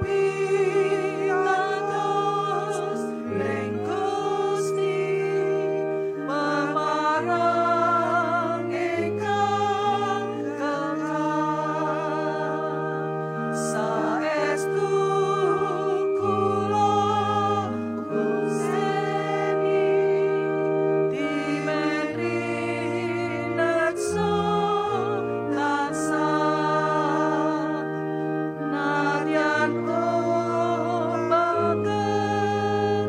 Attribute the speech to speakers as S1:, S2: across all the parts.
S1: Pitados ring Gusti pemareng ingkang kekal. Saestu kula gukseni timen rineksa tansah nadyan ombak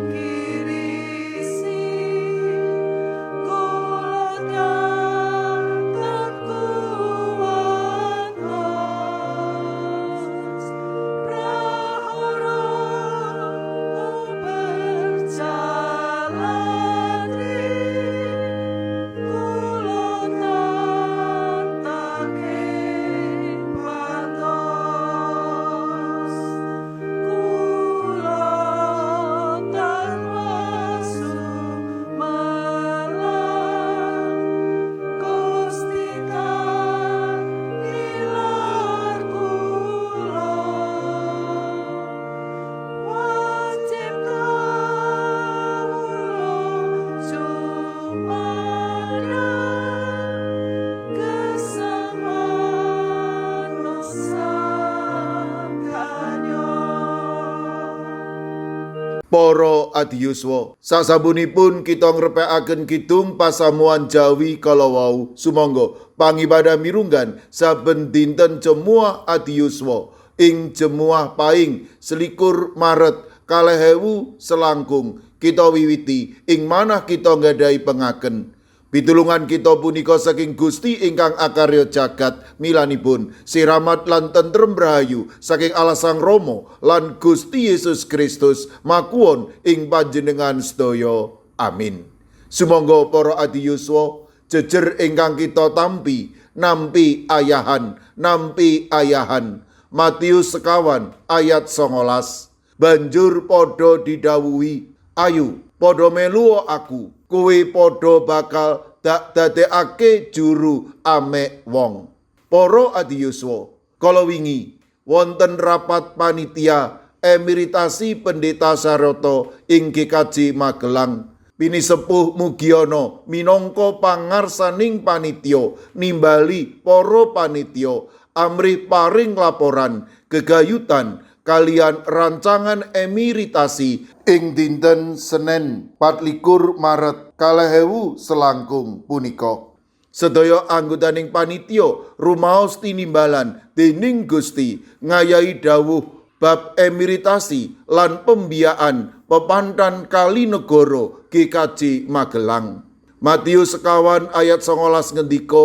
S1: ngirisi kula tetep kuwatos prahara uber jaladri kula tantang ing patos kula tan sumelang Gusti tan nilar kula wajib kawula jumadang gesang manungsa kanya.
S2: Para adiyuswa, sasampunipun kita ngrepekaken kidung pasamuan Jawi kala wau, sumangga pangibadah mirunggan saben dinten Jemuah adiyuswa ing Jemuah Paing 21 Maret 2000 selangkung kita wiwiti ing manah kita nggadahi pengaken. Pitulungan kita punika saking Gusti ingkang akarya jagat, milanipun siramat lan tentrem rahayu saking Allah Sang Rama lan Gusti Yesus Kristus makuwon ing panjenengan sedaya. Amin. Sumangga para adiyuswa, jejer ingkang kita tampi, nampi ayahan, nampi ayahan. Matius 9 ayat 19. Banjur padha didhawuhi, "Ayo padha melu aku, kowe padha bakal dak dadekake juru amek wong." Para adiyuswa, kala wingi wonten rapat panitia emiritasi Pendeta Saryoto ing GKJ Magelang. Pinisepuh Mugiono minangka pangarsaning panitia nimbali para panitia amrih paring laporan gegayutan kalian rancangan emiritasi ing dinten Senen 24 Maret 2000 selangkung punika. Sedaya anggotaning panitia rumaos tinimbalan dening Gusti ngayahi dawuh bab emiritasi lan pembiakan pepantan Kalinegoro GKJ Magelang. Matius 9 ayat 19 ngendika,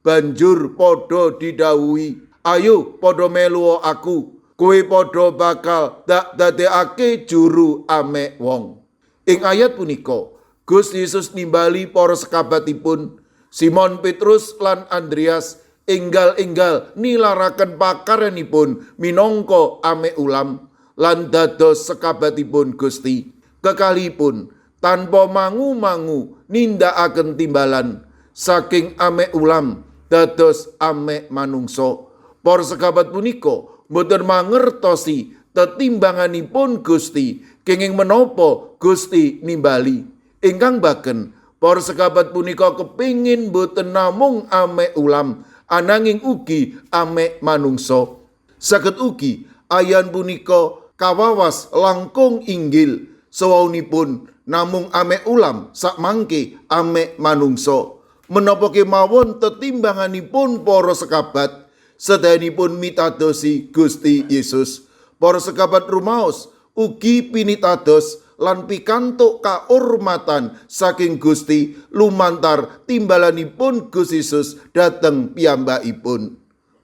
S2: "Banjur padha didhawuhi, ayo padha melu aku, kowe padha bakal dak dadekake juru amek wong." Ing ayat punika Gusti Yesus nimbali para sekabatipun Simon Petrus lan Andreas enggal-enggal nilaraken pakaryanipun minangka amek ulam lan dados sekabatipun Gusti. Kekalihipun tanpa mangu-mangu nindakaken timbalan saking amek ulam dados amek manungsa. Para sekabat punika boten mangertosi tetimbanganipun Gusti kenging menapa Gusti nimbali. Ingkang baken para sekabat punika kepingin boten namung amek ulam ananging ugi amek manungsa. Saged ugi ayan punika kawawas langkung inggil, sewaunipun namung amek ulam, sakmangke amek manungsa. Menapa kemawon tetimbanganipun para sekabat sedayanipun mitadosi Gusti Yesus. Para sekabat rumaos ugi pinitados lan pikantuk kaurmatan saking Gusti lumantar timbalanipun Gusti Yesus dhateng piyambakipun.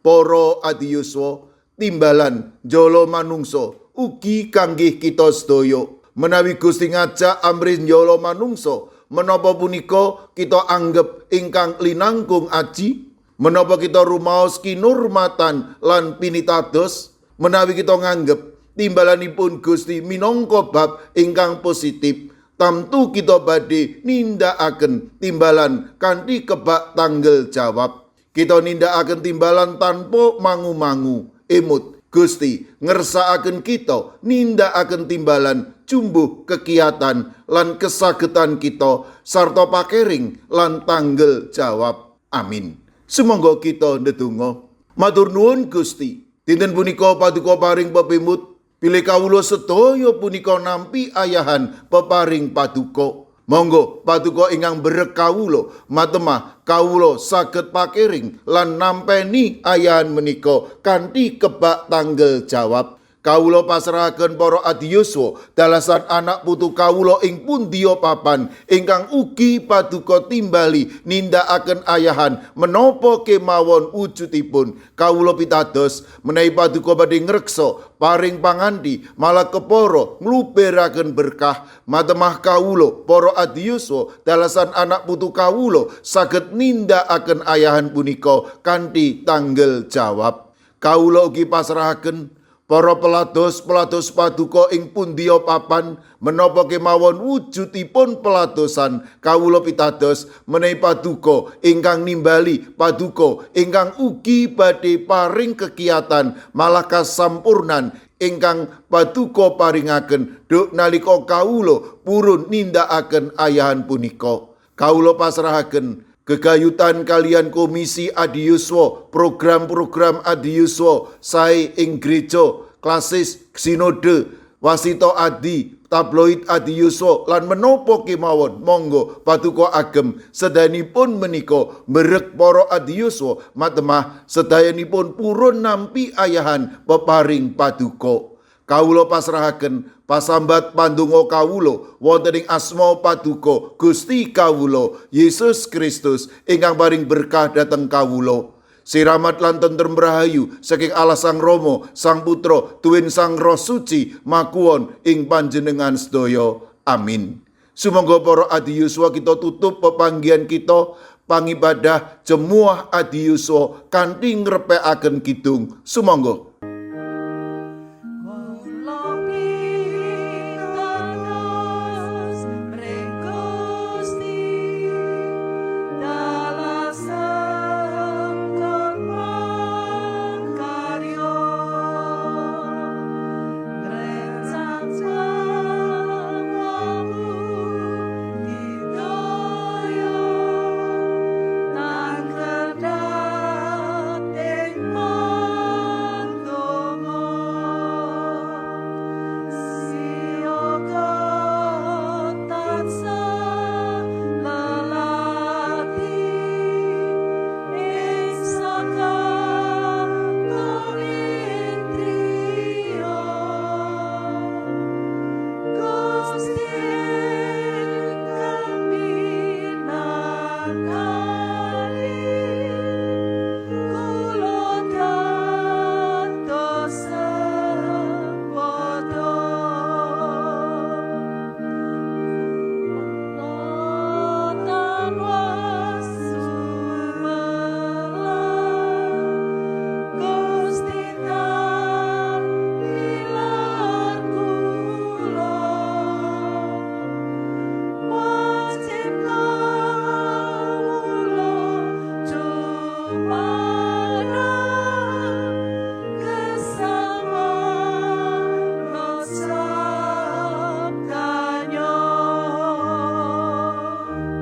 S2: Para adiyuswa, timbalan njala manungsa ugi kangge kita sedaya. Menawi Gusti ngajak amrih njala manungsa, menapa punika kita anggep ingkang linangkung aji? Menapa kita rumaos kinurmatan lan pinitados? Menawi kita nganggep timbalanipun Gusti minangka bab ingkang positif, tamtu kita badhe nindakaken timbalan kanthi kebak tanggel jawab. Kita nindakaken timbalan tanpa mangu-mangu. Emut. Gusti ngersakaken kita nindakaken timbalan jumbuh kegiatan lan kesagetan kita sarta pakering lan tanggel jawab. Amin. Sumangga kita ndedonga. Matur nuwun Gusti. Dinten punika paduka paring pepimut bilih kawula sedaya punika nampi ayahan peparing paduka. Monggo paduka ingkang berek kawula matemah kawula saged pakiring lan nampeni ayahan menika kanthi kebak tanggel jawab. Kawula pasrahaken para adiyuswa dalasan anak putu kawula ing pundiya papan ingkang ugi paduka timbali nindakaken ayahan menapa kemawon wujudipun. Kawula pitados menawi paduka badhe ngreksa paring panganti malah kepara ngluberaken berkah matemah kawula para adiyuswa dalasan anak putu kawula saged nindakaken ayahan punika kanthi tanggel jawab. Kawula ugi pasrahaken para pelados-pelados paduka ing pundiya papan menapa kemawon wujudipun peladosan. Kawula pitados menawi paduka ingkang nimbali paduka ingkang ugi badhe paring kegiatan malah kasampurnan ingkang paduka paringaken duk nalika kawula purun nindakaken ayahan punika. Kawula pasrahaken gegayutan kalian komisi adiyuswa, program-program adiyuswa sae ing gereja, klasis, sinode, wasita adi, tabloid adiyuswa lan menapa kemawon. Monggo paduka agem sedayanipun menika mberek para adiyuswa matemah sedayanipun purun nampi ayahan peparing paduka. Kawula pasrahaken pasambat pandonga kawula wonten ing asma paduka Gusti kawula Yesus Kristus ingkang paring berkah dhateng kawula. Siramat lan tentrem rahayu saking Allah Sang Rama, Sang Putra, tuwin Sang Roh Suci makuwon ing panjenengan sedaya. Amin. Sumangga para adiyuswa kita tutup pepanggihan kita pangibadah jemuah adiyuswa kanthi ngrepekaken kidung. Sumangga.